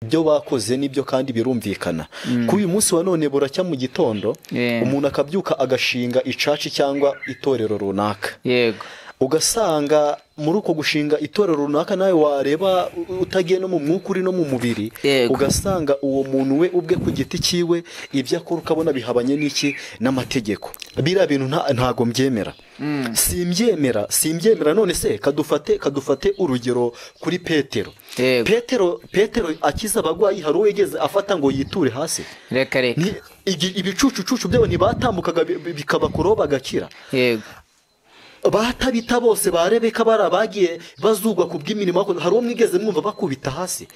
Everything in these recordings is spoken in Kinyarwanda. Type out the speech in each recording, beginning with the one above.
Ibyo bakoze nibyo kandi birumvikana. Kuri uyu munsi wa none buracya mu gitondo, umuntu akabyuka agashinga icaci cyangwa itorero runaka. Yego. Ugasanga muri uko gushinga itorero runaka nawe wareba utagiye no mu mwuka uri no mu mubiri, ugasanga uwo muntu we ubwe ku giti cyiwe ibyo akora ukabona bihabanye n'iki n'amategeko. Biriya bintu ntago mbyemera. Simbyemera none se kadufate urugero kuri Petero. Petero akiza abagwayi hari uwo yigeze afata ngo yiture hasi. Reka reka. Ibicucucucu byabo ntibatambukaga bikabakuraho bagakira. Yego. Batabita bose barebeka barabagiye bazugwa ku bw'imirimo hari uwo mwigeze mwumva bakubita hasi.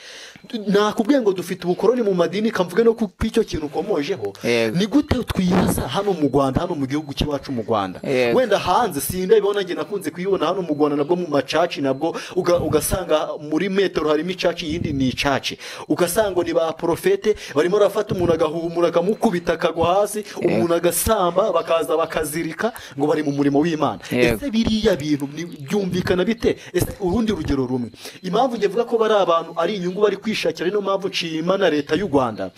Nakubwiye ngo dufite ubukoroni mu madini, kamvuge no ku icyo kintu ukomojeho. Ni gute twibaza hano mu Rwanda, hano mu gihugu cyacu mu Rwanda, wenda hanze sindabibona, nge nakunze kuyibona hano mu Rwanda nabwo mu macaci nabwo ugasanga muri metero harimo icaci yindi ni icaci, ugasanga ni ba profete barimo rafata umuntu agahumura akamukubita akagwa hasi, umuntu agasamba bakaza bakazirika ngo bari mu murimo w'Imana. Ese biriya bintu byumvikana bite? Ese urundi rugero rumwe, impamvu nge mvuga ko bari abantu ari inyungu bari kwishakira, niyo mpamvu nshima na leta y'u Rwanda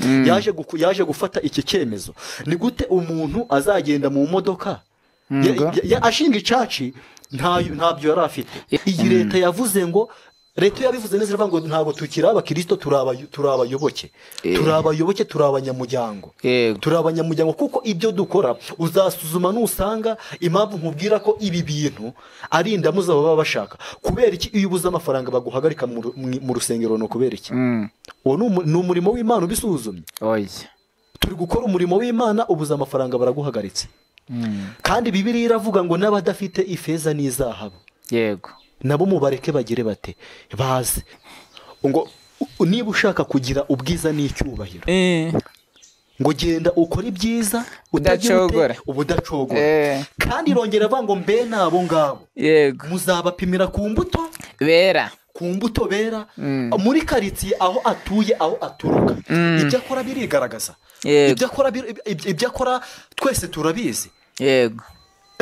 yaje gufata iki cyemezo. Ni gute umuntu azagenda mu modoka ashinga icaci ntabyo yari afite? Iyi leta yavuze ngo, leta yabivuze neza iravuga ngo ntabwo tukiri abakristo, turabayoboke, turi abanyamuryango, turi abanyamuryango, kuko ibyo dukora uzasuzuma nusanga impamvu nkubwira ko ibi bintu ari indamuza baba bashaka. Kubera iki iyo ubuze amafaranga baguhagarika mu rusengero? No kubera iki? Uwo ni umurimo w'Imana ubisuzumye? Oya. Turi gukora umurimo w'Imana, ubuze amafaranga baraguhagaritse. Kandi Bibiliya iravuga ngo n'abadafite ifeza n'izahabu, yego, nabo mubareke bagire bate baze. Ngo niba ushaka kugira ubwiza n'icyubahiro, ngo genda ukore ibyiza utagira ute? Udacogora. Ubudacogora. Kandi irongera avuga ngo mbe n'abo ngabo muzabapimira ku mbuto bera, ku mbuto bera. Muri karitsiye aho atuye, aho aturuka, ibyo akora birigaragaza. Ibyo akora twese turabizi.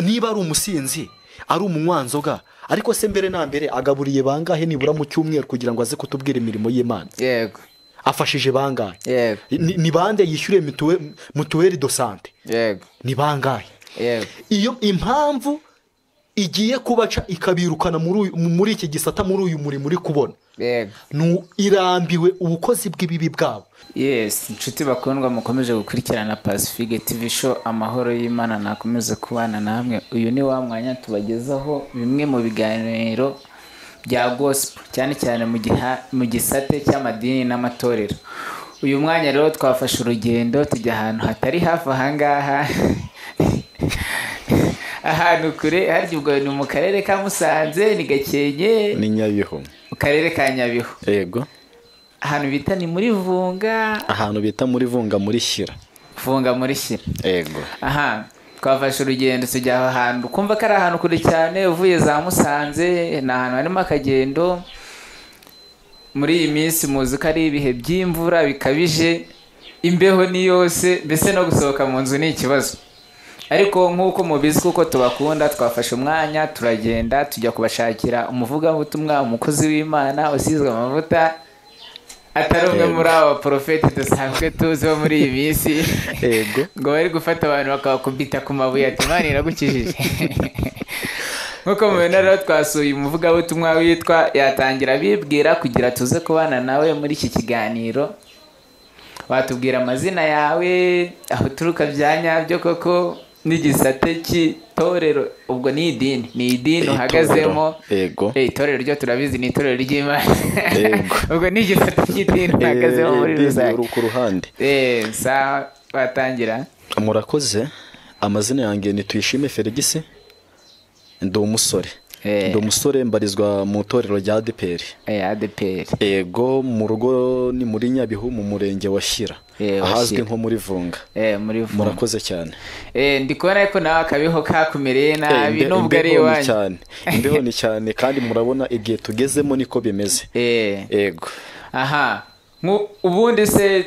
Niba ari umusinzi, ari umunywanzoga, ariko se mbere na mbere agaburiye bangahe nibura mu cyumweru kugira ngo aze kutubwira imirimo y'Imana? Afashije bangahe? Ni bande yishyuriye mutuelle de santé? Ni bangahe? Iyo impamvu igiye kubaca ikabirukana muri iki gisata, muri uyu murimo uri kubona, irambiwe ubukozi bw'ibibi bwabo. Yes, inshuti bakundwa mukomeje gukurikirana Pacifique TV Show, amahoro y'Imana nakomeze kubana namwe. Uyu ni wa mwanya tubagezaho bimwe mu biganiro bya gospel, cyane cyane mu gisate cy'amadini n'amatorero. Uyu mwanya rero twafashe urugendo tujya ahantu hatari hafi ahangaha, ahantu kure. Harya ubwo ni mu karere ka Musanze, ni Gakenke? Ni Nyabihu. Mu karere ka Nyabihu. Yego. Ahantu bita ni muri Vunga. Ahantu bita muri Vunga, muri Shyira. Vunga muri Shyira. Yego. Aha twafashe urugendo tujya aho hantu, kumva ko ari ahantu kure cyane uvuye za Musanze, ni ahantu harimo akagendo. Muri iyi minsi muzi ko ari ibihe by'imvura bikabije, imbeho ni yose, mbese no gusohoka mu nzu ni ikibazo. Ariko nk'uko mubizi, kuko tubakunda, twafashe umwanya turagenda tujya kubashakira umuvugabutumwa, umukozi w'Imana usizwe amavuta, atari umwe muri aba baporofeti dusanzwe tuzi bo muri iyi minsi, ngo bari gufata abantu bakabakubita ku mabuye ati "Imana iragukijije". Nk'uko mubibona rero, twasuye umuvugabutumwa witwa, yatangira abibwira kugira tuze kubana nawe muri iki kiganiro. Watubwira amazina yawe, aho uturuka bya nyabyo koko, n'igisate cy'itorero, ubwo ni idini, ni idini uhagazemo? Yego. Itorero ryo turabizi, ni itorero ry'Imana. Yego. Ubwo ni igisate cy'idini uhagazemo muri Idini rusange? uri ku ruhande. Sawa, watangira. Murakoze. Amazina yanjye ni Tuyishime Feligisi, ndi umusore. Ndi umusore, mbarizwa mu itorero rya ADEPR. ADEPR. Ego, mu rugo ni muri Nyabihu, mu murenge wa Shyira, wa ahazwi Shyira. nko muri Vunga. Muri Vunga. Murakoze cyane. Ndi kubona ko nawe akabiho kakumereye nabi, nubwo ari Imbeho ni iwanyu. cyane, imbeho ni cyane, kandi murabona igihe tugezemo niko bimeze. Ego. Aha, ubundi se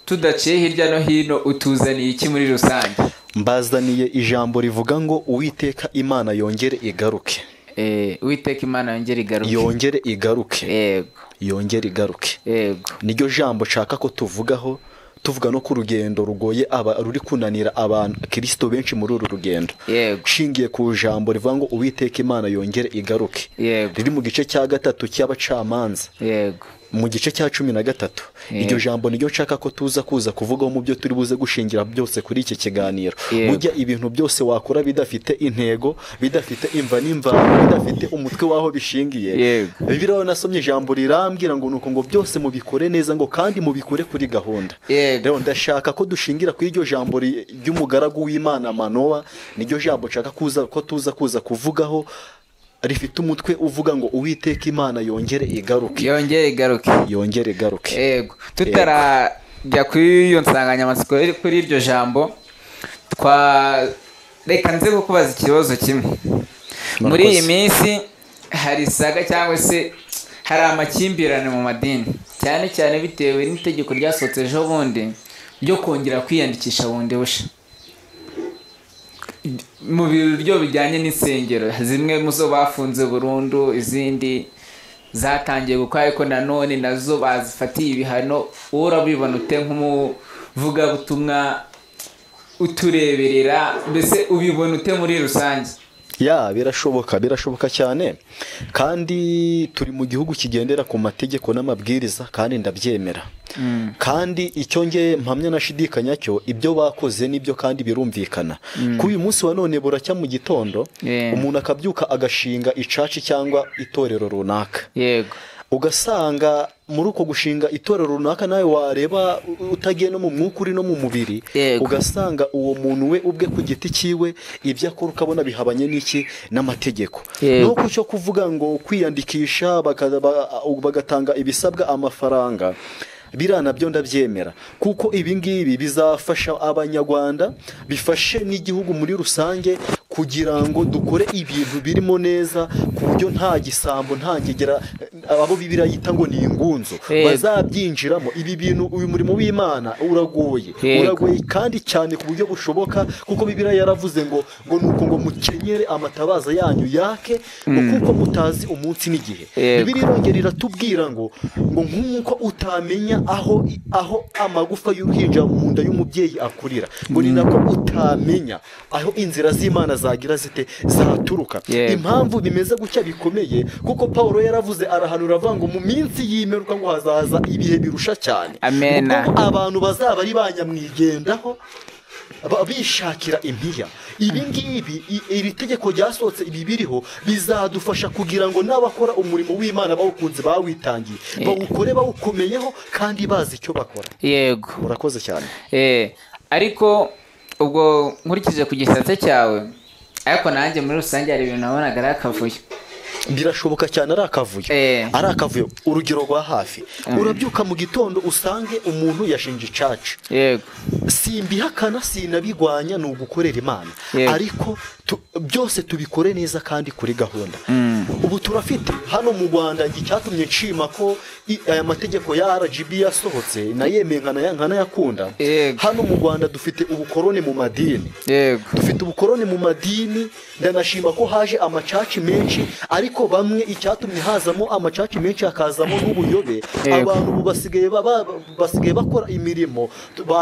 tudaciye hirya no hino, utuzaniye iki muri rusange? Mbazaniye ijambo rivuga ngo Uwiteka Imana yongere igaruke. Uwiteka Imana yongere igaruke. Yongere igaruke. Yego. Yongere igaruke. Yego. Niryo jambo nshaka ko tuvugaho, tuvuga no ku rugendo rugoye aba ruri kunanira abantu Kristo benshi muri uru rugendo. Yego. Nshingiye ku jambo rivuga ngo Uwiteka Imana yongere igaruke. Yego. Riri mu gice cya 3 cy'abacamanza. Yego. Mu gice cya 13. Iryo jambo niryo nshaka ko tuza kuza kuvugaho mu byo turi buze gushingira byose kuri iki kiganiro. Burya ibintu byose wakora bidafite intego, bidafite imva n'imvano, bidafite umutwe waho bishingiye. Bibiliya nasomye ijambo rirambwira ngo nuko ngo byose mubikore neza ngo kandi mubikore kuri gahunda. Rero ndashaka ko dushingira kuri iryo jambo ry'umugaragu w'Imana Manowa, niryo jambo nshaka kuza ko tuza kuza kuvugaho, rifite umutwe uvuga ngo Uwiteka Imana yongere igaruke. Yongere igaruke. Yongere igaruke. Yego. Tutarajya kuri iyo nsanganyamatsiko kuri iryo jambo, twa reka nze kukubaza ikibazo kimwe. Muri iyi minsi hari saga cyangwa se hari amakimbirane mu madini, cyane cyane bitewe n'itegeko ryasohotse ejo bundi ryo kongera kwiyandikisha bundi busha mu biryo bijyanye n'insengero. Zimwe muzo bafunze burundu, izindi zatangiye gukora ariko nanone nazo bazifatiye ibihano. Urabibona ute nk'umuvugabutumwa utureberera, mbese ubibona ute muri rusange? Ya, birashoboka, birashoboka cyane, kandi turi mu gihugu kigendera ku mategeko n'amabwiriza, kandi ndabyemera. Kandi icyo nge mpamya nashidikanya cyo, ibyo bakoze nibyo kandi birumvikana. Ku uyu munsi wa none buracya mu gitondo, umuntu akabyuka agashinga icaci cyangwa itorero runaka. Yego. Ugasanga muri uko gushinga itorero runaka nawe wareba utagiye no mu mwuka uri no mu mubiri, ugasanga uwo muntu we ubwe ku giti cyiwe ibyo akora ukabona bihabanye n'iki n'amategeko. No ku cyo kuvuga ngo kwiyandikisha bagatanga ibisabwa amafaranga, biriya nabyo ndabyemera, kuko ibi ngibi bizafasha abanyarwanda, bifashe n'igihugu muri rusange, kugira ngo dukore ibintu birimo neza, ku buryo nta gisambo nta ngegera abo Bibiliya yita ngo ni ingunzo bazabyinjiramo. Ibi bintu, uyu murimo w'Imana uragoye, uragoye kandi cyane ku buryo bushoboka, kuko Bibiliya yaravuze ngo nuko ngo mukenyere amatabaza yanyu yake, ngo kuko mutazi umunsi n'igihe. Bibiliya irongera iratubwira ngo nk'uko utamenya aho amagufa y'uruhinja mu nda y'umubyeyi akurira, ngo ni nako utamenya aho inzira z'Imana zagira zite zaturuka. Impamvu bimeze gutya bikomeye, kuko Paulo yaravuze arahanura avuga ngo mu minsi y'imperuka ngo hazaza ibihe birusha cyane. Amen. Abantu bazaba ari banyamwigendaho bishakira impiya. Ibi ngibi, iri tegeko ryasohotse, ibi biriho bizadufasha kugira ngo n'abakora umurimo w'Imana bawukunze, bawitangiye, bawukore bawukomeyeho kandi bazi icyo bakora. Yego. Murakoze cyane. Ariko ubwo nkurikije ku gisate cyawe, ariko nanjye muri rusange hari ibintu nabonaga ari akavuyo. Birashoboka cyane ari akavuyo. Ari akavuyo. Urugero rwa hafi, urabyuka mu gitondo usange umuntu yashinje icaci. Yego. Simbihakana, sinabigwanya, ni ugukorera Imana, ariko byose tubikore neza kandi kuri gahunda. Ubu turafite hano mu Rwanda icyatumye nshima ko aya mategeko ya RGB yasohotse, nayemeye nkanayakunda. Hano mu Rwanda dufite ubukoroni mu madini. Yego. Dufite ubukoroni mu madini, ndanashima ko haje amacaci menshi, ariko bamwe icyatumye hazamo amacaci menshi hakazamo n'ubuyobe, abantu ubu basigaye bakora imirimo,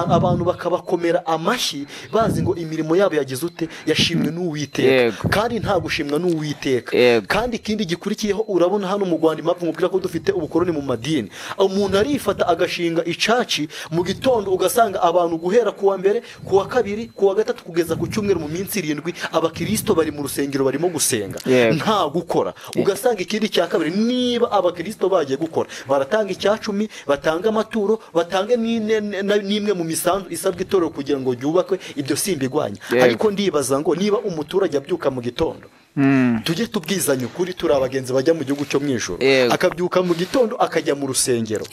abantu bakabakomera amashyi bazi ngo imirimo yabo yagize ute, yashimwe n'Uwiteka, kandi nta gushimwa n'Uwiteka. Kandi ikindi gikurikiyeho, urabona hano mu Rwanda impamvu mubwira ko dufite ubukoroni mu madini, umuntu arifata agashinga icaci mu gitondo, ugasanga abantu guhera kuwa mbere, kuwa kabiri, kuwa gatatu kugeza ku cyumweru, mu minsi 7 abakristo bari mu rusengero barimo gusenga, nta gukora. Ugasanga ikindi cya kabiri, niba abakristo bagiye gukora, baratanga 10, batanga amaturo, batanga n'imwe mu misanzu isabwa itorero kugira ngo ryubakwe, ibyo simbigwanya. Ariko ndibaza ngo niba umuturage abyuka mu gitondo, tujye tubwizanya ukuri, turi abagenzi bajya mu gihugu cyo mu ijuru, akabyuka mu gitondo akajya mu rusengero.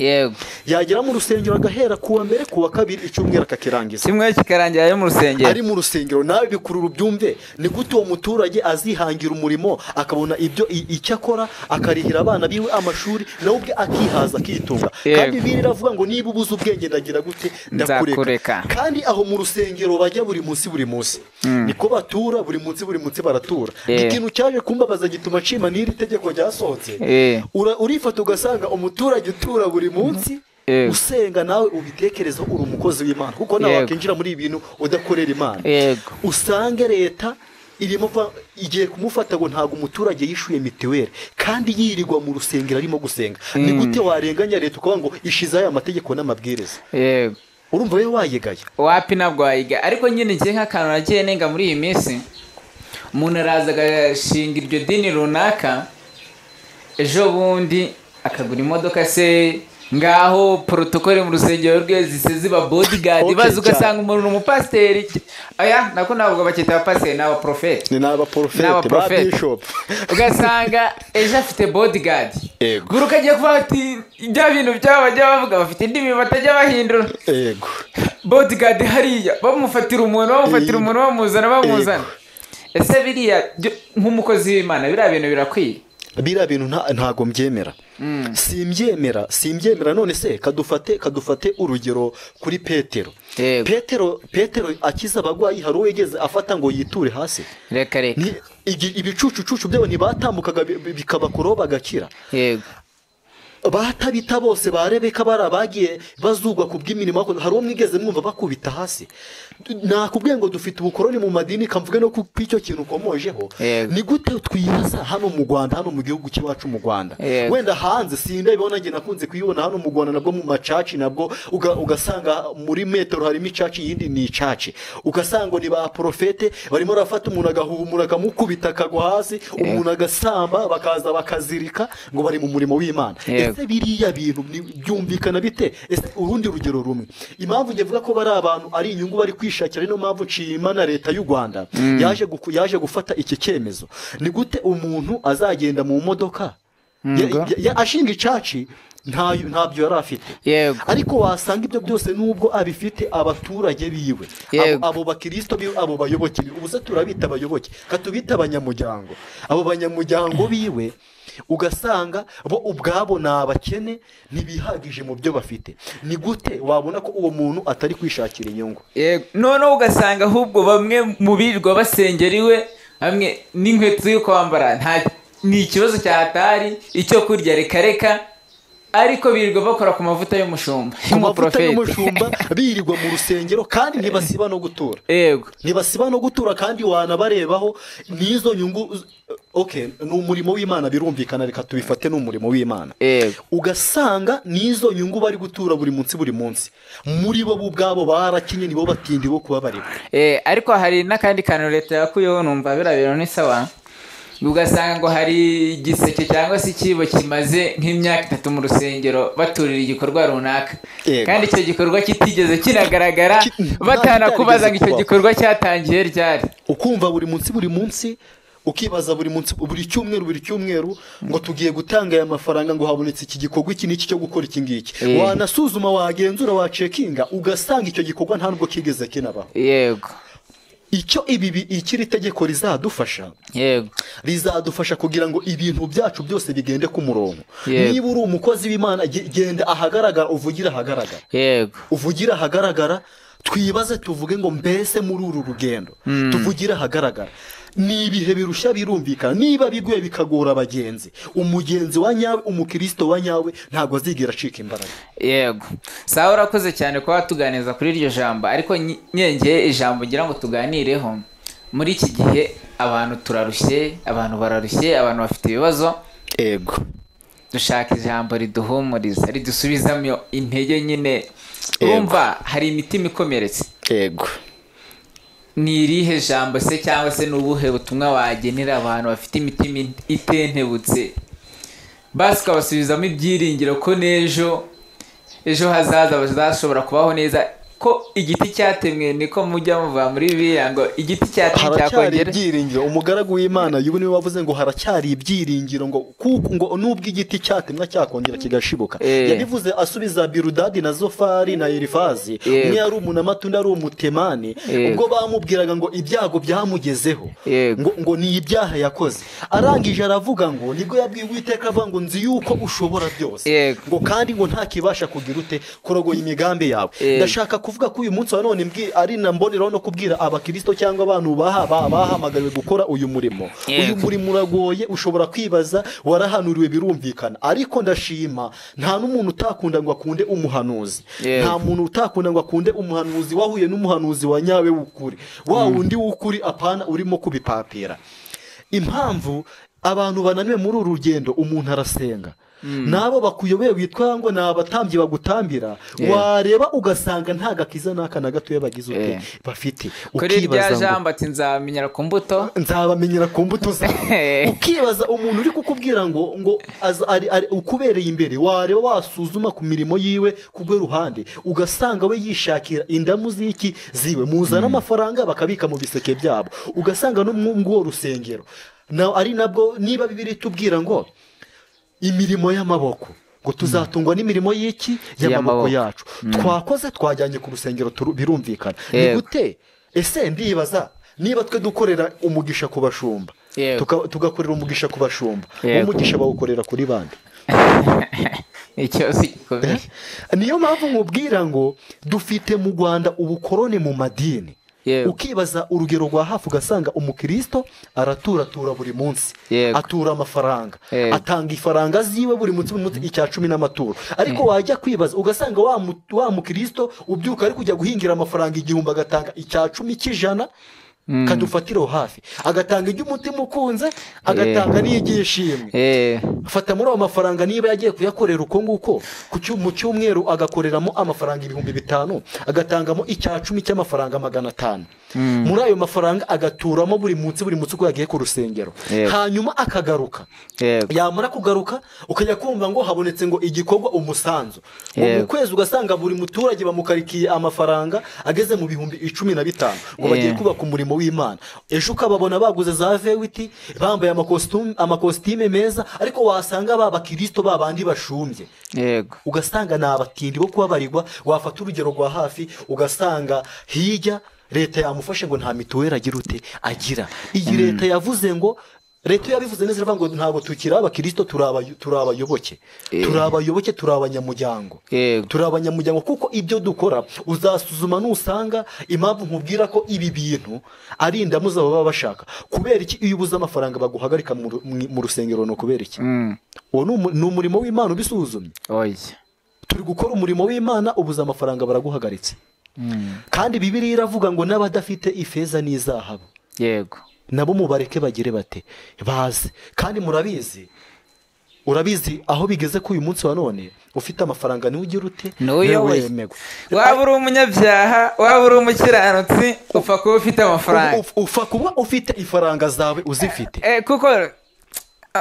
Yagera mu rusengero agahera kuwa mbere, kuwa kabiri, icyumweru akakirangiza, kimwe kikarangira ari mu rusengero. Ari mu rusengero. Nawe bikurura ubyumve, ni gute uwo muturage azihangira umurimo akabona ibyo icyo akora, akarihira abana biwe amashuri, nawe ubwe akihaza akitunga. Kandi Bibiliya iravuga ngo niba ubuze ubwenge ndagira gute, ndakureka. Kandi aho mu rusengero bajya buri munsi buri munsi, niko batura buri munsi buri munsi baratura. Ikintu cyaje kumbabaza gituma nshima n'iri tegeko ryasohotse. Urifata ugasanga umuturage utura buri munsi usenga, nawe ubitekerezo uri umukozi w'Imana, kuko nawe wakinjira muri ibintu udakorera Imana. Usange leta irimo igiye kumufata ngo ntago umuturage yishuye mitiweli kandi yirirwa mu rusengero arimo gusenga. Ni gute warenganya leta ukavuga ngo ishize aya mategeko n'amabwiriza? Yego. Urumva we wayegaya wapi? Ntabwo wayiga. Ariko nyine ngiye nk'akantu nagiye nenga muri iyi minsi, umuntu araza agashinga iryo dini runaka, ejo bundi akagura imodoka se ngaho protokole mu rusengero rwe zise ziba bodyguard, baza ugasanga umuntu umupasiteri. Aya nako ntabwo bakita abapasiteri, ni abaprofete, ni n'abaprofete ba bishop. Ugasanga ejo afite bodyguard, guruka agiye kuvuga ati ibya bintu byabo bajya bavuga bafite indimi batajya bahindura. Yego. Bodyguard hariya bamufatira umuntu, bamufatira umuntu, bamuzana. Ese biriya nk'umukozi w'Imana biriya bintu birakwiye? Biriya bintu ntago mbyemera. Simbyemera. None se kadufate urugero kuri Petero. Petero akiza abagwayi, hari uwo yigeze afata ngo yiture hasi? Reka reka. Ibicucucucu byabo ntibatambukaga bikabakuraho bagakira. Yego. Batabita bose ba Rebeka barabagiye bazugwa ku bw'imirimo, hari uwo mwigeze mwumva bakubita hasi? Nakubwiye ngo dufite ubukoroni mu madini, kamvuge no ku icyo kintu ukomojeho. Ni gute twibaza hano mu Rwanda, hano mu gihugu cyacu mu Rwanda, wenda hanze sindabibona, nge nakunze kuyibona hano mu Rwanda nabwo mu macaci, nabwo ugasanga muri metero harimo icaci yindi ni icaci, ugasanga ni ba profete barimo rafata umuntu agahumura akamukubita akagwa hasi, umuntu agasamba bakaza bakazirika ngo bari mu murimo w'Imana. Ese biriya bintu byumvikana bite? Ese urundi rugero rumwe, impamvu nge vuga ko bari abantu ari inyungu bari kwishakira, ino mpamvu nshima na leta y'u Rwanda yaje gufata iki cyemezo. Ni gute umuntu azagenda mu modoka ashinga icaci ntabyo yari afite? Ariko wasanga ibyo byose nubwo abifite abaturage biwe, abo bakristo biwe, abo bayoboke, ubu se turabita abayoboke, katubita abanyamuryango, abo banyamuryango biwe ugasanga bo ubwabo ni abakene, ntibihagije mu byo bafite. Ni gute wabona ko uwo muntu atari kwishakira inyungu? Noneho ugasanga ahubwo bamwe mu birirwa basengera iwe hamwe n'inkweto yo kwambara ni ikibazo cya hatari, icyo kurya reka reka, ariko birirwa bakora ku mavuta y'umushumba, ku mavuta y'umushumba birirwa mu rusengero kandi ntibasiba no gutura. Yego, ntibasiba no gutura kandi wanabarebaho n'izo nyungu. Okay, ni umurimo w'Imana birumvikana, reka tubifate ni umurimo w'Imana. Ugasanga n'izo nyungu bari gutura buri munsi buri munsi, muri bo ubwabo barakinye, nibo batindi bo kubabarira. Ariko hari n'akandi kantu leta yakuyeho numva birabero ni sawa. Ugasanga ngo hari igiseke cyangwa se ikibo kimaze nk'imyaka 3 mu rusengero baturira igikorwa runaka, kandi icyo gikorwa kitigeze kinagaragara, batanakubaza ngo icyo gikorwa cyatangiye ryari. Ukumva buri munsi buri munsi, ukibaza buri munsi buri cyumweru ngo tugiye gutanga aya mafaranga ngo habonetse iki gikorwa iki n'iki cyo gukora iki ngiki. Wanasuzuma, wagenzura, wacekinga, ugasanga icyo gikorwa nta nubwo kigeze kinabaho. Yego. Icyo ikiri tegeko rizadufasha, yego, rizadufasha kugira ngo ibintu byacu byose bigende ku murongo. Niba uri umukozi w'Imana, genda ahagaragara, uvugira ahagaragara. Yego, uvugira ahagaragara, twibaze tuvuge ngo mbese muri uru rugendo tuvugira ahagaragara. Ni ibihe birusha birumvikana, niba biguye bikagora abagenzi, umugenzi wa nyawe, umukristo wa nyawe ntabwo azigera acika imbaraga. Yego, sawa, urakoze cyane kuba tuganiriza kuri iryo jambo. Ariko nyengeye ijambo ngira ngo tuganireho muri iki gihe, abantu turarushye, abantu bararushye, abantu bafite ibibazo. Yego, dushaka ijambo riduhumuriza, ridusubizamo intege nyine. Urumva hari imitima ikomeretse. Yego. Ni irihe jambo se cyangwa se n'ubuhe butumwa wagenera abantu bafite imitima itentebutse, basi ukabasubizamo ibyiringiro ko n'ejo ejo hazaza bazashobora kubaho neza, ko igiti cyatemwe niko mujya muva muri Bibiliya ngo igiti cyatemwe cyakongera ibyiringiro. Umugaragu w'Imana yubu niwe wavuze ngo haracyari ibyiringiro, ngo kuko ngo nubwo igiti cyatemwa cyakongera kigashibuka. Yabivuze asubiza Birudadi na Zofari na Elifazi, umwe yari umunamatu undi ari umutemani, ubwo bamubwiraga ngo ibyago byamugezeho ngo ni ibyaha yakoze. Arangije aravuga ngo nibwo yabwiye Uwiteka avuga ngo nzi yuko ushobora byose, ngo kandi ngo ntakibasha kugira ute kurogoya imigambi yawe. Ndashaka kuvuga ko uyu munsi wa none ari na mboneraho no kubwira abakristo cyangwa abantu bahamagariwe gukora uyu murimo. Uyu murimo uragoye, ushobora kwibaza warahanuriwe birumvikana, ariko ndashima nta n'umuntu utakunda ngo akunde umuhanuzi. Nta muntu utakunda ngo akunde umuhanuzi wahuye n'umuhanuzi wa nyawe w'ukuri, wa wundi w'ukuri, apana urimo kubipapira. Impamvu abantu bananiwe muri uru rugendo, umuntu arasenga nabo bakuyobeye witwa ngo ni abatambyi bagutambira, wareba ugasanga nta gakiza n'aka na gatoya bagize ute bafite. Ukibaza ngo jambo ati nzabamenyera ku mbuto, nzabamenyera ku mbuto zawe. Ukibaza umuntu uri kukubwira ngo ari ukubereye imbere, wareba wasuzuma ku mirimo yiwe kubwe ruhande, ugasanga we yishakira indamu z'iki ziwe, muzana amafaranga bakabika mu biseke byabo, ugasanga no mu rusengero na ari nabwo. Niba Bibiliya itubwira ngo imirimo y'amaboko, ngo tuzatungwa n'imirimo y'iki y'amaboko yacu, twakoze twajyanye ku rusengero birumvikana. Ni gute ese ndibaza niba twe dukorera umugisha ku bashumba, tugakorera umugisha ku bashumba, umugisha bawukorera kuri bande? Niyo mpamvu nkubwira ngo dufite mu Rwanda ubukoroni mu madini. Ukibaza urugero rwa hafi, ugasanga umukristo araturatura buri munsi, atura amafaranga, atanga ifaranga ziwe buri munsi buri munsi, icya 10 n'amaturo. Ariko wajya kwibaza ugasanga wa mukristo ubyuka ari kujya guhingira amafaranga 1000 agatanga icya 10 cy'ijana, kadufatiraho hafi, agatanga iby'umutima ukunze, agatanga n'ibyishimwe. Fata muri ayo mafaranga niba yagiye kuyakorera uko nguko, mu cyumweru agakoreramo amafaranga 5000, agatangamo icya 10 cy'amafaranga 500. Muri ayo mafaranga agaturamo buri munsi buri munsi uko yagiye ku rusengero, hanyuma akagaruka. Yamara kugaruka ukajya kumva ngo habonetse ngo igikorwa umusanzu. Mu kwezi ugasanga buri muturage bamukarikiye amafaranga ageze mu 15,000 ngo bagiye kubaka umurimo w'Imana. Ejo ukababona baguze za V8, bambaye amakositime meza, ariko wasanga ba bakristo babandi bashumbye. Ugasanga ni abatindi bo kubabarirwa. Wafata urugero rwa hafi ugasanga hirya leta yamufashe ngo nta mituweli agira ute agira. Iyi leta yavuze ngo, leta yabivuze neza iravuga ngo ntabwo tukiri abakristo, turabayoboke, turabayoboke, turabanyamuryango, turabanyamuryango, kuko ibyo dukora uzasuzuma nusanga impamvu nkubwira ko ibi bintu ari indamu zabo baba bashaka. Kubera iki iyo ubuze amafaranga baguhagarika mu rusengero? No kubera iki? Uwo ni umurimo w'Imana ubisuzumye. Turi gukora umurimo w'Imana, ubuze amafaranga baraguhagaritse. Kandi Bibiliya iravuga ngo n'abadafite ifeza n'izahabu, yego, nabo mubareke bagire bate baze. Kandi murabizi, urabizi aho bigeze ko uyu munsi wa none ufite amafaranga niwe ugira ute, niwe. Waba uri umunyabyaha, waba uri umukiranutsi, upfa kuba ufite amafaranga, upfa kuba ufite ifaranga zawe uzifite. Kuko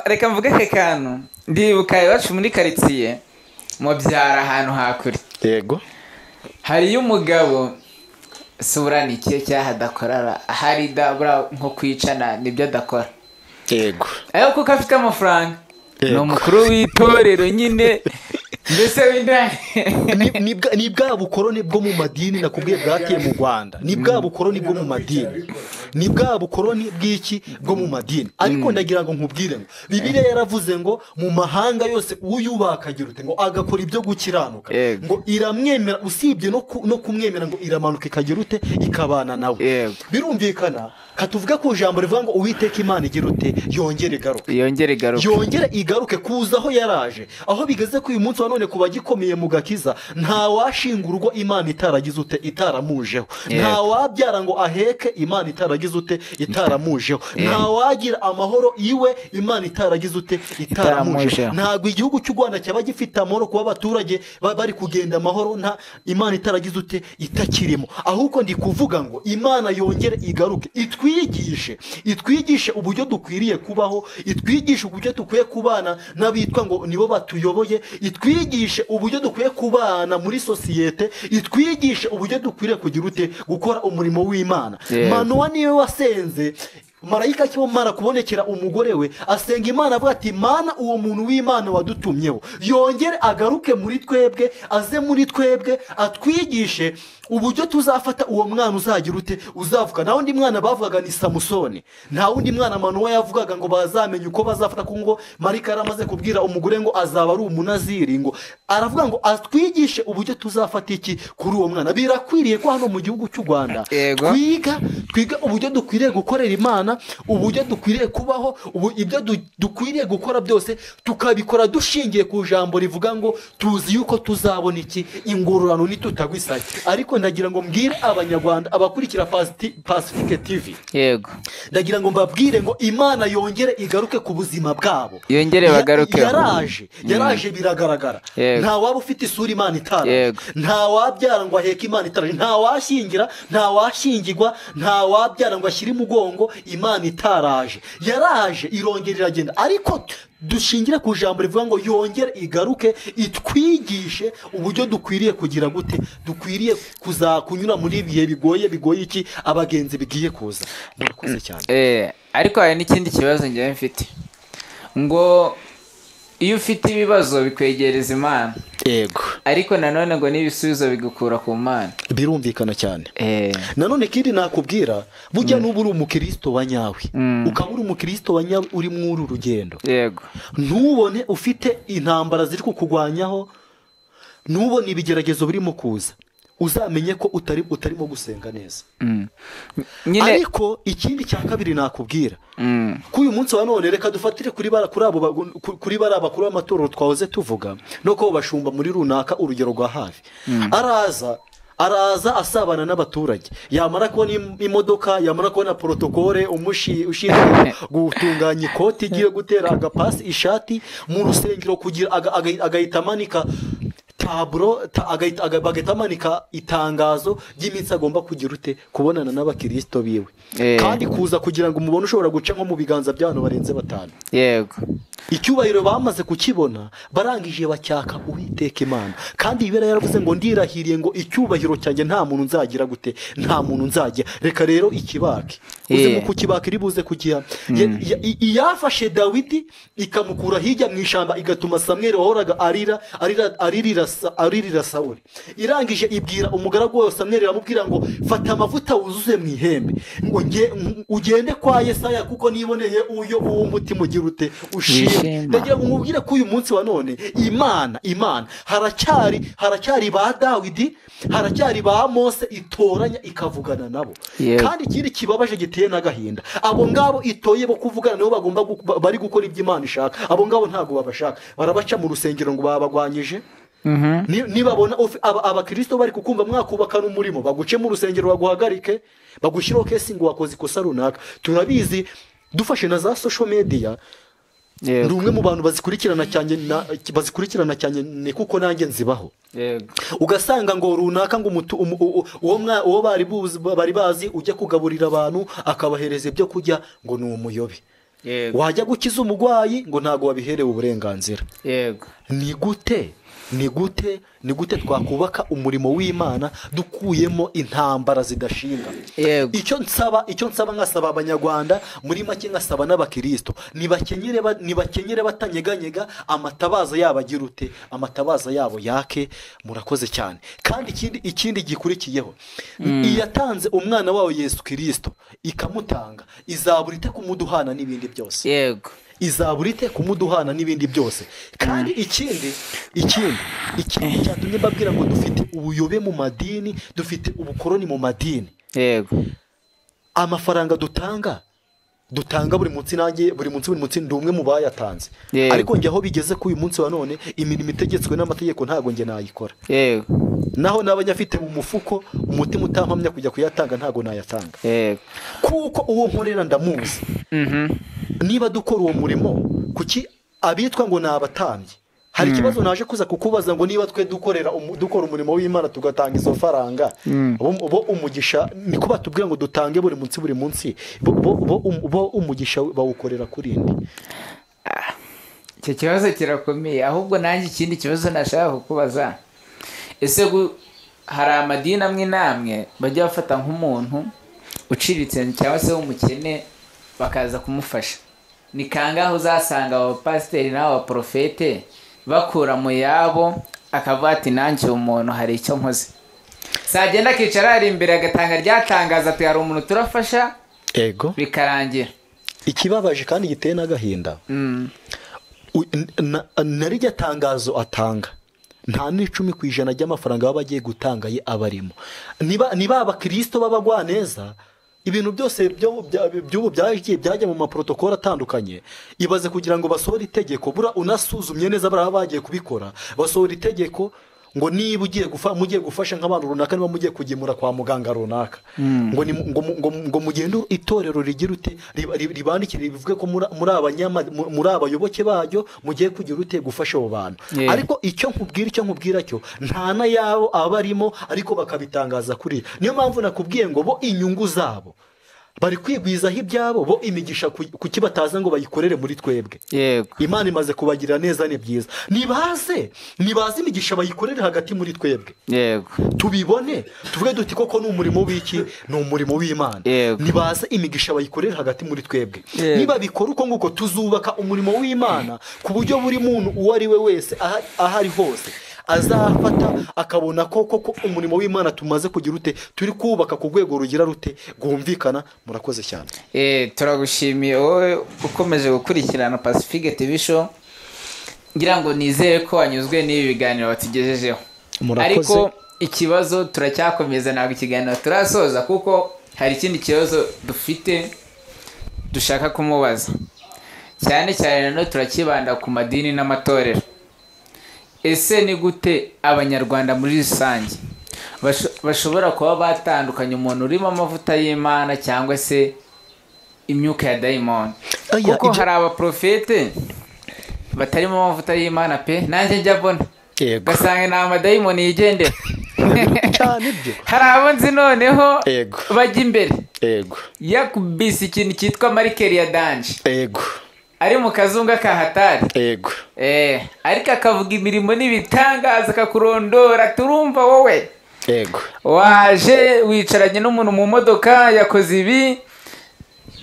reka mvuge ke kantu, ndibuka iwacu muri quartier mu byara ahantu hakuri, yego, hariyo umugabo sura ni ikihe cyaha adakorara, ahari dabura nko kwicana nibyo adakora, yego, ariko kuko afite amafaranga ni umukuru w'itorero nyine mbese w'indani. Ni bwa bukoroni bwo mu madini nakubwiye bwateye mu Rwanda, ni bwa bukoroni bwo mu madini, ni bwa bukoroni bw'iki bwo mu madini. Ariko ndagira ngo nkubwire ngo Bibiliya yaravuze ngo mu mahanga yose uyubaka agira ute, ngo agakora ibyo gukiranuka, ngo iramwemera, usibye no kumwemera ngo iramanuka ikagira ute, ikabana nawe. Birumvikana katuvuga ko ijambo rivuga ngo Uwiteka Imana igira ute, yongere igaruke, yongere igaruke, yongere igaruke kuza aho yaraje. Aho bigeze ko uyu munsi wa none kuba gikomeye mu gakiza, nta washinga urugo Imana itaragize ute, itaramujeho. Nta wabyara ngo aheke Imana itaragize ute, itaramujeho. Nta wagira amahoro iwe Imana itaragize ute, itaramujeho. Ntabwo igihugu cy'u Rwanda cyaba gifite amahoro kuba abaturage bari kugenda amahoro nta Imana itaragize ute, itakirimo. Ahubwo ndi kuvuga ngo Imana yongere igaruke, itwigishe uburyo dukwiriye kubaho, itwigishe uburyo dukwiye kubana n'abitwa ngo nibo batuyoboye, itwigishe uburyo dukwiye kubana muri sosiyete, itwigishe uburyo dukwiriye kugira ute, gukora umurimo w'Imana. Manowa niwe wasenze, Marayika akimara kubonekera umugore we asenga Imana avuga ati Mana, uwo muntu w'Imana wadutumyeho yongere agaruke muri twebwe, aze muri twebwe atwigishe uburyo tuzafata uwo mwana uzagira ute uzavuka. Nta wundi mwana bavugaga ni Samusoni, nta wundi mwana Manowa yavugaga ngo bazamenye uko bazafata, kuko ngo marayika yaramaze kubwira umugore ngo azaba ari umunaziri, ngo aravuga ngo atwigishe uburyo tuzafata iki kuri uwo mwana. Birakwiriye ko hano mu gihugu cy'u Rwanda twiga uburyo dukwiriye gukorera Imana, uburyo dukwiriye kubaho, ibyo dukwiriye gukora byose tukabikora dushingiye ku jambo rivuga ngo tuzi yuko tuzabona iki ingororano nitutagwisake. Ariko ndagira ngo mbwire Abanyarwanda abakurikira Pacifique TV, yego, ndagira ngo mbabwire ngo Imana yongere igaruke ku buzima bwabo, yongere bagaruke. Yaraje biragaragara. Nta waba ufite isura Imana itara, nta wabyara ngo aheke Imana itara, nta washyingira, nta washyingirwa, nta wabyara ngo ashyire umugongo Imana itaraje. Yaraje irongera iragenda, ariko dushingira ku jambo rivuga ngo yongere igaruke itwigishe uburyo dukwiriye kugira gute, dukwiriye kunyura muri ibihe bigoye iki abagenzi bigiye kuza. Murakoze cyane. Ariko hari n'ikindi kibazo ngewe mfite, ngo iyo ufite ibibazo bikwegereza Imana, yego, ariko nanone ngo n'ibisubizo bigukura ku Mana. Birumvikana cyane. Nanone kindi nakubwira, burya n'ubu uri umukristo wa nyawe, ukaba uri umukristo wa nyawe uri muri uru rugendo, yego, ntubone ufite intambara ziri kukugwanyaho, ntubone ibigeragezo birimo kuza, uzamenye ko utarimo gusenga neza. Ariko ikindi cya kabiri nakubwira, ko uyu munsi wa none reka dufatire kuri bari abakuru b'amatorero twahoze tuvuga no ko bashumba muri runaka, urugero rwa hafi, araza asabana n'abaturage, yamara kubona imodoka, yamara kubona protokole, ushinzwe gutunganya ikoti igiye gutera agapasi ishati mu rusengero kugira agahita amanika taburo, bagahita amanika itangazo ry'iminsi agomba kugira ute kubonana n'abakristo biwe, kandi kuza kugira ngo umubone ushobora guca nko mu biganza by'abantu barenze 5. Yego, icyubahiro bamaze kukibona barangije bacyaka Uwiteka Imana. Kandi Bibiliya yaravuze ngo ndirahiriye ngo icyubahiro cyanjye nta muntu nzagira gute, nta muntu nzagira. Reka rero ikibake uze mu kukibaka iri buze kugiha. Iyafashe Dawidi ikamukura hirya mu ishyamba, igatuma Samweli wahoraga aririra Sawuli, irangije ibwira umugaragu wa Samweli iramubwira ngo fata amavuta wuzuze mu ihembe ngo ugende kwa Yesaya kuko niboneye uyo uwo mutima ugira ute ushimye. Ndagira ngo mubwire ko uyu munsi wa none Imana haracyari ba Dawidi, haracyari ba Mose itoranya ikavugana nabo. Kandi ikindi kibabaje giteye n'agahinda, abo ngabo itoye bo kuvugana nabo bagomba bari gukora ibyo Imana ishaka, abo ngabo ntago babashaka, barabaca mu rusengero ngo babagwanyije. Nibabona abakristo bari kukumva mwakubakana umurimo, baguce mu rusengero baguhagarike, bagushyiraho kesi ngo wakoze ikosa runaka. Turabizi dufashe na za social media, ndi umwe mu bantu bazikurikirana cyane ni kuko nanjye nzibaho. Ugasanga ngo runaka ngo uwo bari bazi ujya kugaburira abantu akabahereza ibyo kurya ngo ni umuyobe, wajya gukiza umugwayi ngo ntago wabiherewe uburenganzira. Ni gute twakubaka umurimo w'Imana dukuyemo intambara zidashinga? Icyo nsaba nkasaba Abanyarwanda muri make, nkasaba n'abakristo, nibakenyere batanyeganyega, amatabaza yabo agira ute, amatabaza yabo yake. Murakoze cyane. Kandi ikindi gikurikiyeho, iyatanze umwana wawe Yesu Kristo ikamutanga, izabura ite kumuduhana n'ibindi byose. Yego, izabura ite kumuduhana n'ibindi byose. Kandi ikindi cyatumye mbabwira ngo dufite ubuyobe mu madini, dufite ubukoroni mu madini. Yego, amafaranga dutanga buri munsi, nanjye buri munsi ndi umwe mu bayatanze, ariko njye aho bigeze ku uyu munsi wa none imirimo itegetswe n'amategeko ntago njye nayikora. Yego, naho n'abanyafite mu mufuko umutima utampamya kujya kuyatanga ntago nayatanga. Yego, kuko uwo nkorera ndamuzi. Niba dukora uwo murimo, kuki abitwa ngo ni abatambyi? Hari ikibazo naje kuza kukubaza ngo niba twe dukora umurimo w'Imana tugatanga izo faranga, bo umugisha niko batubwira ngo dutange buri munsi, bo umugisha bawukorera kuri indi. Icyo kibazo kirakomeye. Ahubwo nanjye ikindi kibazo nashaka kukubaza, ese hari amadini amwe n'amwe bajya bafata nk'umuntu uciriritse cyangwa se w'umukene bakaza kumufasha. Ni kangahe uzasanga abapasiteri n'abaprofete bakura mu yabo akavuga ati nanjye umuntu hari icyo nkoze, sagenda akicara ari imbere agatanga ryatangaza ati hari umuntu turafasha, yego bikarangira. Ikibabaje kandi giteye n'agahinda, na rijya tangazo atanga nta n'10% ry'amafaranga baba bagiye gutanga ye abarimo. Niba abakristo b'abagwaneza, ibintu byose by'ubu byagiye byajya mu maprotokolo atandukanye, ibaze kugira ngo basohore itegeko, bura unasuzumye neza baraba bagiye kubikora, basohora itegeko ngo niba ugiye mugiye gufasha nk'abantu runaka, niba mugiye kugemura kwa muganga runaka, ngo mugende itorero rigira ute ribandikire rivuge ko muri abayoboke baryo mugiye kugira ute gufasha abo bantu. Ariko icyo nkubwira cyo nta na yabo abarimo, ariko bakabitangaza kuri. Niyo mpamvu nakubwiye ngo bo inyungu zabo bari kwigwizaho ibyabo, bo imigisha kuki bataza ngo bayikorere muri twebwe. Yego, Imana imaze kubagira neza, ni byiza, nibaze imigisha bayikorere hagati muri twebwe. Yego, tubibone tuvuge duti koko ni umurimo w'iki, ni umurimo w'Imana. Nibaze imigisha bayikorere hagati muri twebwe. Niba bikora uko nguko tuzubaka umurimo w'Imana ku buryo buri muntu uwo ari we wese ahari hose azafata akabona ko koko umurimo w'Imana tumaze kugira ute, turi kubaka ku rwego rugira rute rwumvikana. Murakoze cyane. Turagushimiye wowe ukomeje gukurikirana Pacifique TV Show. Ngira ngo nizere ko wanyuzwe n'ibi biganiro batugejejeho. Ariko ikibazo turacyakomeza, ntabwo ikiganiro turasoza kuko hari ikindi kibazo dufite dushaka kumubaza. Cyane cyane no turakibanda ku madini n'amatorero. Ese ni gute abanyarwanda muri rusange bashobora kuba batandukanye umuntu urimo amavuta y'Imana cyangwa se imyuka ya dayimoni? Kuko hari abaprofete batarimo amavuta y'Imana pe, nanjye njya mbona gasanga ni amadayimoni yigendera cyane. Ibyo hari abo nzi noneho bajya imbere yakubise ikintu cyitwa marikeri ya danje, ari mu kazunga ka hatari, yego, ariko akavuga imirimo n'ibitangaza akakurondora, turumva wowe, yego, waje wicaranye n'umuntu mu modoka yakoze ibi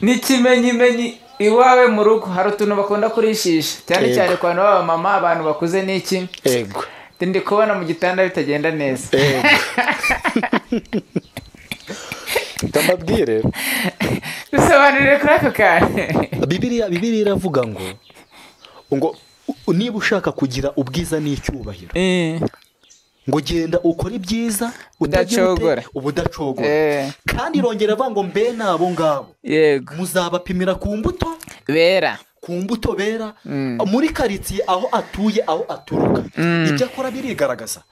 n'ikimenyimenyi iwawe mu rugo hari utuntu bakunda kurishisha cyane cyane ku bantu b'abamama, abantu bakuze n'iki, yego, ndi kubona mu gitanda bitagenda neza. Yego, ndababwire dusobanurire kuri ako kantu. Bibiliya iravuga ngo niba ushaka kugira ubwiza n'icyubahiro, ngo genda ukora ibyiza udacogora, ubudacogora. Kandi irongera avuga ngo mbe nabo ngabo, yego, muzabapimira ku mbuto bera, ku mbuto bera muri karitsiye aho atuye, aho aturuka. Ibyo akora birigaragaza,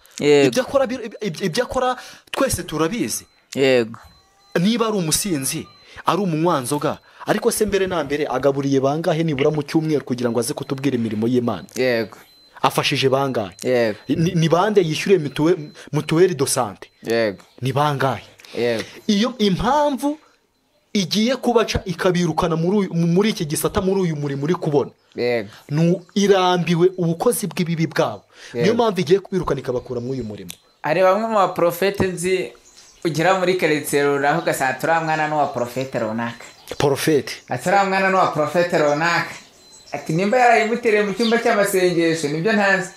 ibyo akora twese turabizi. Yego, niba ari umusinzi, ari umunywanzoga, ariko se mbere na mbere agaburiye bangahe nibura mu cyumweru kugira ngo aze kutubwira imirimo y'Imana? Yego, afashije bangahe? Yego, ni bande yishyuriye mutuelle de santé? Yego, ni bangahe? Yego, iyo impamvu igiye kubaca ikabirukana muri iki gisata, muri uyu murimo uri kubona, yego, irambiwe ubukozi bw'ibibi bwabo, niyo mpamvu igiye kubirukana ikabakura muri uyu murimo. Hari bamwe mu baprofete nzi ugera muri karitsiye runaka ugasanga turiya mwana n'uwa porofete runaka, porofete turiya mwana n'uwa porofete runaka, ati nimba yarayimutereye mu cyumba cy'amasengesho nibyo ntazi.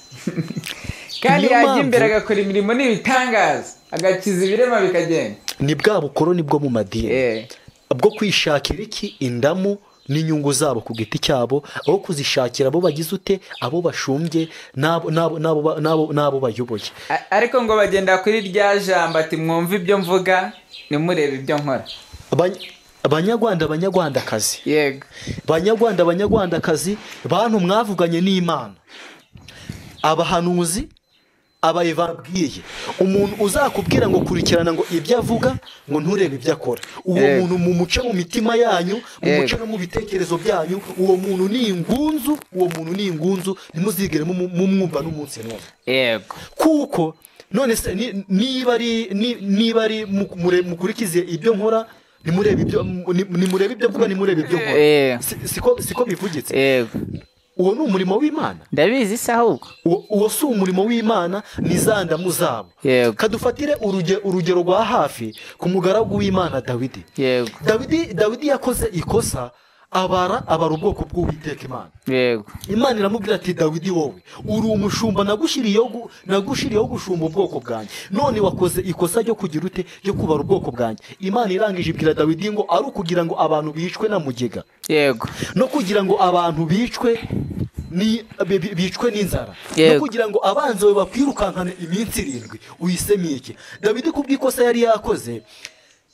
Kandi yajya imbere agakora imirimo n'ibitangaza, agakiza ibirema bikagenda. Ni bwa bukoroni bwo mu madini bwo kwishakira iki indamu n'inyungu zabo ku giti cyabo, aho kuzishakira abo bagize ute, abo bashumbye n'abo bayoboye. Ariko ngo bagenda kuri rya jambo ati mwumve ibyo mvuga nimurebe ibyo nkora. Abanyarwanda, abanyarwandakazi, yego, banyarwanda, abanyarwandakazi, bantu mwavuganye n'Imana, abahanuzi, abayevabwiye, umuntu uzakubwira ngo kurikirana ngo ibyo avuga ngo nturebe ibyo akora, uwo muntu mu muce mu mitima yanyu, mu muce no mu bitekerezo byanyu, uwo muntu ni ingunzu, uwo muntu ni ingunzu, ntimuzigere mumwumva n'umunsi n'umwe. Yego, kuko none se niba ari mukurikize ibyo nkora, nimurebe ibyo mvuga, nimurebe ibyo nkora, siko bivugitse. Yego, uwo ni umurimo w'Imana. Ndabizi se ahubwo uwo si umurimo w'Imana, ni za ndamu zabo. Kadufatire urugero rwa hafi ku mugaragu w'Imana Dawidi. Yego, Dawidi yakoze ikosa Abara ubwoko bw'Uwiteka Imana. Yego. Imana iramubwira ati Dawidi wowe uri umushumba, nagushiriyeho gushumba ubwoko bwanjye, none wakoze ikosa ryo kugira ute, ryo kubara ubwoko bwanjye. Imana irangije ibwira Dawidi ngo ari ukugira ngo abantu bicwe na mugega. Yego. No kugira ngo abantu bicwe bicwe n'inzara, no kugira ngo abanzi bawe bakwirukankane iminsi 7, uhisemo iki? Dawidi kubw'ikosa yari yakoze,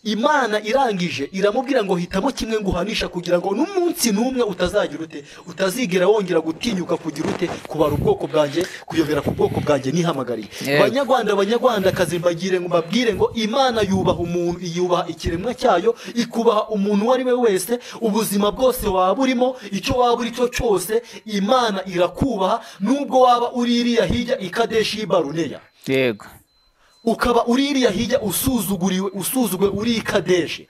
Imana irangije iramubwira ngo hitamo kimwe nguhanisha kugira ngo n'umunsi n'umwe utazagira ute, utazigera wongera gutinyuka kugira ute, kubara ubwoko bwanjye, kuyobera ku bwoko bwanjye nihamagariye. Banyarwanda, banyarwandakazi, mbagire ngo mbabwire ngo Imana yubaha umuntu, yubaha ikiremwa cyayo, ikubaha umuntu uwo ari we wese, ubuzima bwose waba urimo, icyo waba uri cyo cyose, Imana irakubaha, nubwo waba uri iriya hirya i Kadeshi Baruneya. Yego. Ukaba uri iriya hirya usuzuguriwe, usuzugwe uri i Kadeshi,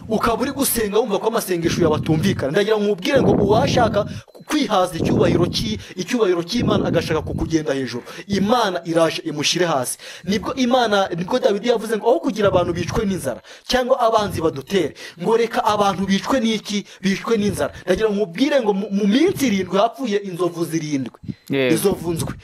ukaba uri gusenga wumva ko amasengesho yawe atumvikana, ndagira ngo nkubwire ngo uwashaka kwihaza icyubahiro cy'Imana agashaka kukugenda hejuru, Imana iraje imushyire hasi. Nibwo Dawidi yavuze ngo aho kugira abantu bicwe n'inzara cyangwa abanzi badutere, ngo reka abantu bicwe n'iki, bicwe n'inzara. Ndagira ngo nkubwire ngo mu minsi 7 hapfuye inzovu 7, inzovu nzwe,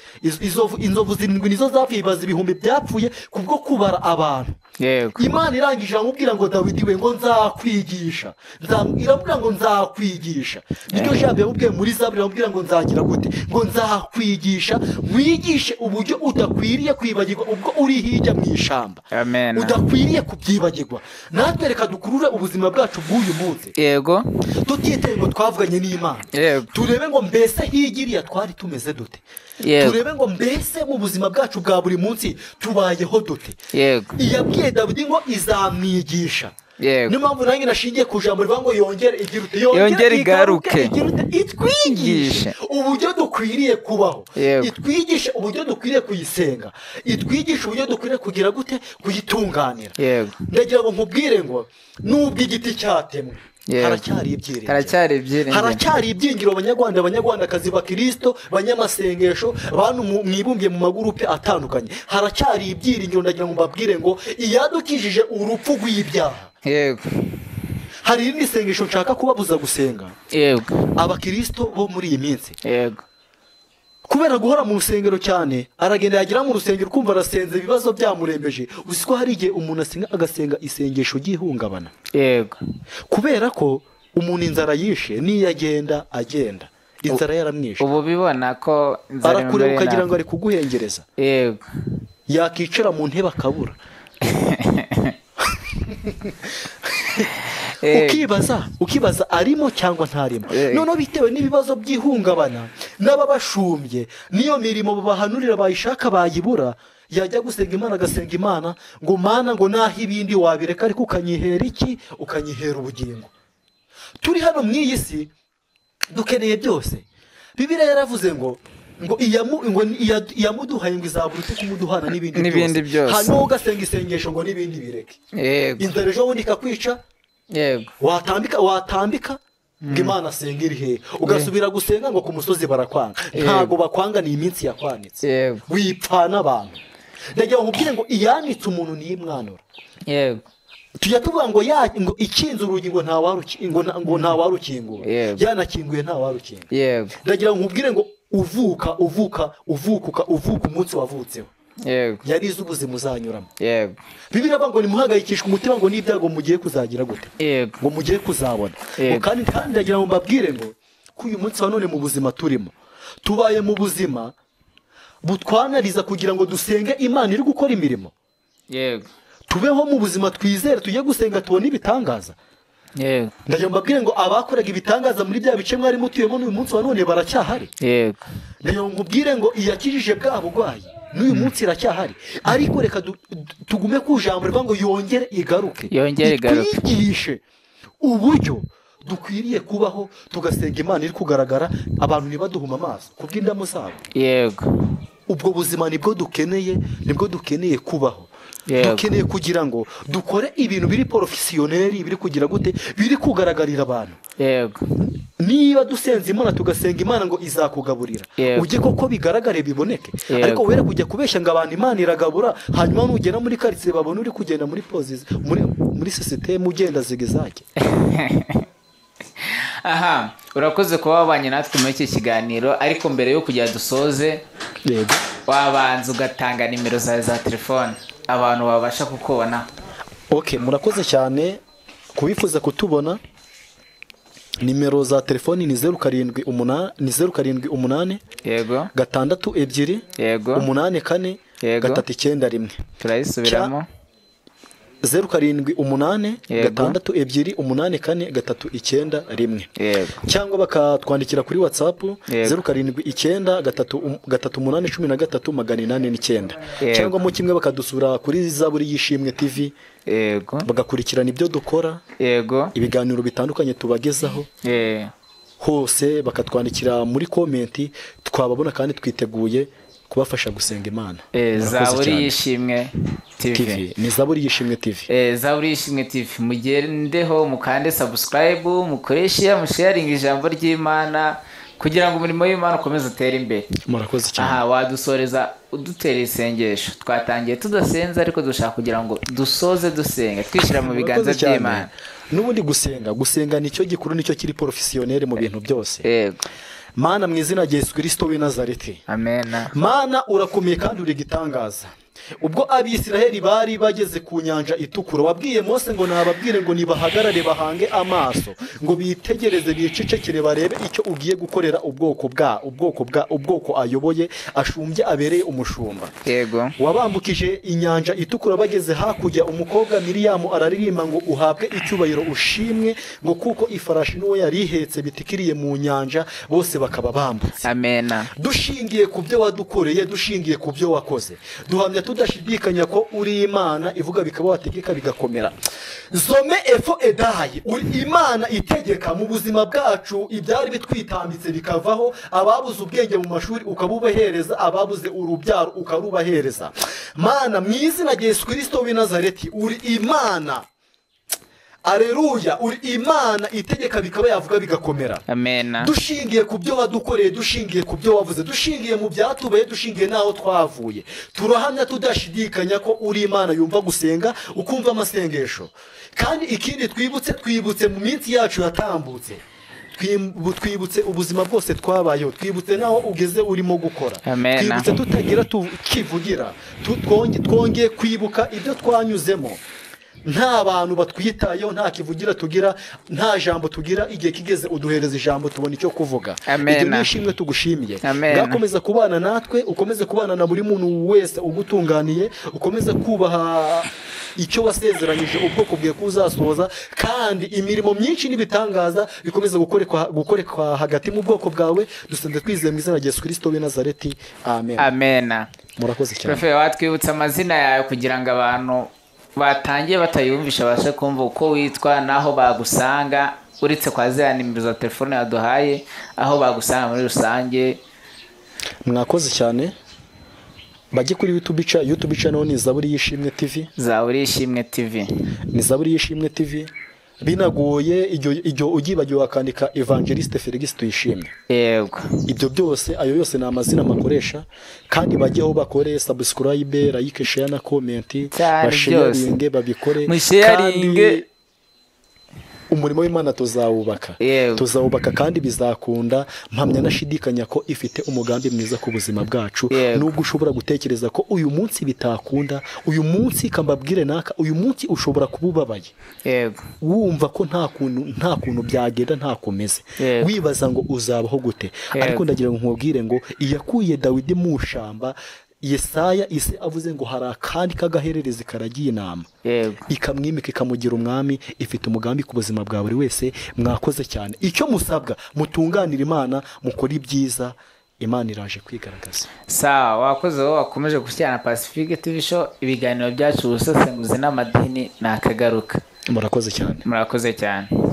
inzovu 7 nizo zapfuye, ibaza ibihumbi byapfuye kubwo kubara abantu. Yego. Imana irangije aramubwira ngo Dawidi we ngo nzakwigisha, iramubwira ngo nzakwigisha. Niryo jambo yamubwiye muri Zaburi, iramubwira ngo nzagira gute, ngo nzakwigisha, mwigishe uburyo udakwiriye kwibagirwa ubwo uri hirya mu ishamba. Amen. Udakwiriye kubyibagirwa. Natwe reka dukurure ubuzima bwacu bw'uyu munsi. Yego. Tutiteye ngo twavuganye n'Imana. Yego. Turebe ngo mbese higiriya twari tumeze dute. Yego. Turebe ngo mbese mu buzima bwacu bwa buri munsi tubayeho dute. Yego. Iyabwiye Dawidi ngo izamwigisha. Yego. Niyo mpamvu nanjye nashingiye ku jambo rivuga ngo yongere igira ute, yongere igaruke, itwigishe uburyo dukwiriye kubaho, itwigishe uburyo dukwiriye kuyisenga, itwigishe uburyo dukwiriye kugira gute, kuyitunganira. Yego. Ndagira ngo nkubwire ngo nubwo igiti cyatemwe, haracyari ibyiringiro, haracyari ibyiringiro, haracyari ibyiringiro. Abanyarwanda, abanyarwandakazi, bakristo, banyamasengesho, bantu mwibumbiye mu magurupe atandukanye, haracyari ibyiringiro. Ndagira ngo mbabwire ngo iyadukijije urupfu rw'ibyaha. Yego. Hari irindi sengesho nshaka kubabuza gusenga. Yego. Abakristo bo muri iyi minsi. Yego. Kubera guhora mu rusengero cyane, aragenda yagera mu rusengero kumva arasenze ibibazo byamurembeje. Uzi ko hari igihe umuntu asenga agasenga isengesho ry'ihungabana. Yego. Kubera ko umuntu inzara yishe, niyo agenda agenda inzara yaramwishe. Ubu bibona ko inzara arakureba ukagira ngo ari kuguhengereza. Yego. Yakicara mu ntebe akabura. Ukibaza arimo cyangwa ntarimo. Noneho bitewe n'ibibazo by'ihungabana n'ababashumbye, niyo mirimo bahanurira bayishaka bayibura, yajya gusenga Imana agasenga Imana ngo Mana ngo naho ibindi wabireka ariko ukanyihera iki, ukanyihera ubugingo. Turi hano mu iyi si dukeneye byose. Bibiliya yaravuze ngo iyamuduhaye ngo izabura ute kumuduhana n'ibindi byose. Hano ugasenga isengesho ngo n'ibindi bireke. Yego. Inzara ejo bundi ikakwica. Yego. Watambika ngo Imana asenga iri hehe, ugasubira gusenga ngo ku musozi barakwanga. Ntago bakwanga, ni iminsi yakwanitse. Yego. Wipfana abantu. Ndagira ngo nkubwire ngo iyanitse umuntu niyo imwanura. Yego. Tujya tuvuga ngo ngo ikinze urugi ngo ntawarukingura, yanakinguye ntawarukinga. Yego. Ndagira ngo nkubwire ngo uvuka umunsi wavutseho. Yego. Yarize ubuzima uzanyuramo. Yego. Bibiliya ivuga ngo nimuhangayikishwe umutima ngo n'ibyago mugiye kuzagira gute, Yego, ngo mugiye kuzabona. Yego. Kandi ndagira ngo mbabwire ngo ko uyu munsi wa none mu buzima turimo, tubaye mu buzima butwanariza kugira ngo dusenge Imana iri gukora imirimo. Yego. Tubeho mu buzima twizere, tujye gusenga tubone ibitangaza. Yego. Ndagira ngo mbabwire ngo abakoraga ibitangaza muri bya bice mwari mutuyemo n'uyu munsi wa none baracyahari. Yego. Ndagira ngo nkubwire ngo iyakijije bwa burwayi n'uyu munsi iracyahari, ariko reka tugume ku jambo rivuga ngo yongere igaruke, yongere igaruke, itwigishe uburyo dukwiriye kubaho, tugasenga Imana iri kugaragara, abantu ntibaduhuma amaso kubw'indamu zabo. Yego. Ubwo buzima nibwo dukeneye, nibwo dukeneye kubaho. Dukeneye kugira ngo dukore ibintu biri porofesiyoneri, biri kugira gute, biri kugaragarira abantu. Yego. Niba dusenze Imana tugasenga Imana ngo izakugaburira, ujye koko bigaragare biboneke. Ariko were kujya kubeshya ngo abantu Imana iragabura, hanyuma nugera muri quartier babone uri kugenda muri position muri system ugenda zigizake. Aha, urakoze kuba wabanye natwe muri iki kiganiro, ariko mbere yo kujya dusoze, Yego. wabanza ugatanga nimero zawe za telefone abantu babasha kukubona. Okay, murakoze cyane kubifuza kutubona. Nimero za telefoni ni 078, ni 078 Yego. 62 Yego. 84 Yego. 391. Turayisubiramo. 078 Yego. 62 84 391. Yego. Cyangwa bakatwandikira kuri WhatsApp Yego. 079 3 8 13 809. Yego. Cyangwa mu kimwe bakadusura kuri Zaburi Yishimwe TV. Yego. Bagakurikirana ibyo dukora. Yego. Ibiganiro bitandukanye tubagezaho. Hose bakatwandikira muri comment, twababona kandi twiteguye kubafasha gusenga Imana. Zaburi Yishimwe TV. Ni Zaburi Yishimwe TV. Zaburi Yishimwe TV, mugendeho mukande subscribe, mukoreshe, musharinga ijambo ry'Imana kugira ngo umurimo w'Imana ukomeze utere imbere. Murakoze cyane. Aha, wadusoreza udutera isengesho. Twatangiye tudasenza ariko dushaka kugira ngo dusoze dusenga, twishyira mu biganza by'Imana. N'ubundi gusenga nicyo gikuru, nicyo kiri professionnel mu bintu byose. Yego. Mana mu izina rya Yesu Kristo w'i Nazareti. Amen. Mana urakomeye kandi uri gitangaza. Ubwo Abisiraheli bari bageze ku nyanja itukura, wabwiye Mose ngo nababwire ngo nibahagarare bahange amaso, ngo bitegereze bicecekere barebe icyo ugiye gukorera ubwoko ayoboye, ashumbye abereye umushumba. Yego. Wabambukije inyanja itukura bageze hakurya, umukobwa Miriyamu araririmba ngo uhabwe icyubahiro ushimwe, ngo kuko ifarashi n'uwo yari ihetse bitikiriye mu nyanja bose bakaba bambutse. Amen. Dushingiye ku byo wadukoreye, dushingiye ku byo wakoze, duhamya tudashidikanya ko uri Imana ivuga bikaba, wategeka bigakomera. Zome efo edayi, uri Imana itegeka mu buzima bwacu, ibyari bitwitambitse bikavaho, ababuze ubwenge mu mashuri ukabubahereza, ababuze urubyaro ukarubahereza. Mana mu izina rya Yesu Kristo w'i Nazareti, uri Imana. Aleluya, uri Imana itegeka bikaba, yavuga bigakomera. Amen. Dushingiye ku byo wadukoreye, dushingiye ku byo wavuze, dushingiye mu byatubaye, dushingiye naho twavuye, turahamya tudashidikanya ko uri Imana yumva gusenga, ukumva amasengesho. Kandi ikindi twibutse mu minsi yacu yatambutse, twibutse ubuzima bwose twabayeho, twibutse naho ugeze urimo gukora. Twibutse tutagira tukivugira, twongeye kwibuka ibyo twanyuzemo. Nta bantu batwitayeho, nta kivugira tugira, nta jambo tugira, igihe kigeze uduhereza ijambo tubona icyo kuvuga. Ibyo ni ishimwe tugushimiye. Gakomeza kubana natwe, ukomeze kubana na buri muntu wese ugutunganiye, ukomeze kubaha icyo wasezeranyije ubwoko bwe kuzasohoza, kandi imirimo myinshi n'ibitangaza bikomeze gukorekwa hagati mu bwoko bwawe. Dusenze twizeye mu izina rya Yesu Kristo w'i Nazareti. Amen. Amen. Murakoze cyane. Profe, watwibutsa amazina yawe kugira ngo abantu batangiye batayumvisha bashe kumva uko witwa naho bagusanga, uretse kwa ziriya nimero za telefone yaduhaye, aho bagusanga muri rusange. Mwakoze cyane. Bajye kuri YouTube channel ni Zaburi Yishimwe TV. Zaburi Yishimwe TV. Ni Zaburi Yishimwe TV. Binagoye ibyo ugibagiwe wakandika Evangeliste Felix Tuyishimwe. Yego. Ibyo byose ayo yose ni amazina makoresha, kandi bajyeho bakore subscribe, like, share na comment, basharinge babikore, kandi umurimo w'Imana tuzawubaka. Tuzawubaka kandi bizakunda. Mpamya nashidikanya ko ifite umugambi mwiza ku buzima bwacu. Nubwo ushobora gutekereza ko uyu munsi bitakunda, uyu munsi kambabwire naka, uyu munsi ushobora kububabaye. Yego. Wumva ko nta kuntu byagenda, nta komeze. Wibaza ngo uzabaho gute. Ariko ndagira ngo nkubwire ngo iyakuye Dawidi mu shamba, Yesaya ise avuze ngo hari akandi kagahererezi karagiye inama. Yego. Ikamwimika ikamugira umwami, ifite umugambi ku buzima bwa buri wese. Mwakoze cyane. Icyo musabwa, mutunganira Imana, mukora ibyiza, Imana iraje kwigaragaza. Sawa, wakoze wowe wakomeje gushyirana Pacifique TV Show, ibiganiro byacu ubusesenguzi n'amadini nakagaruka. Murakoze cyane. Murakoze cyane.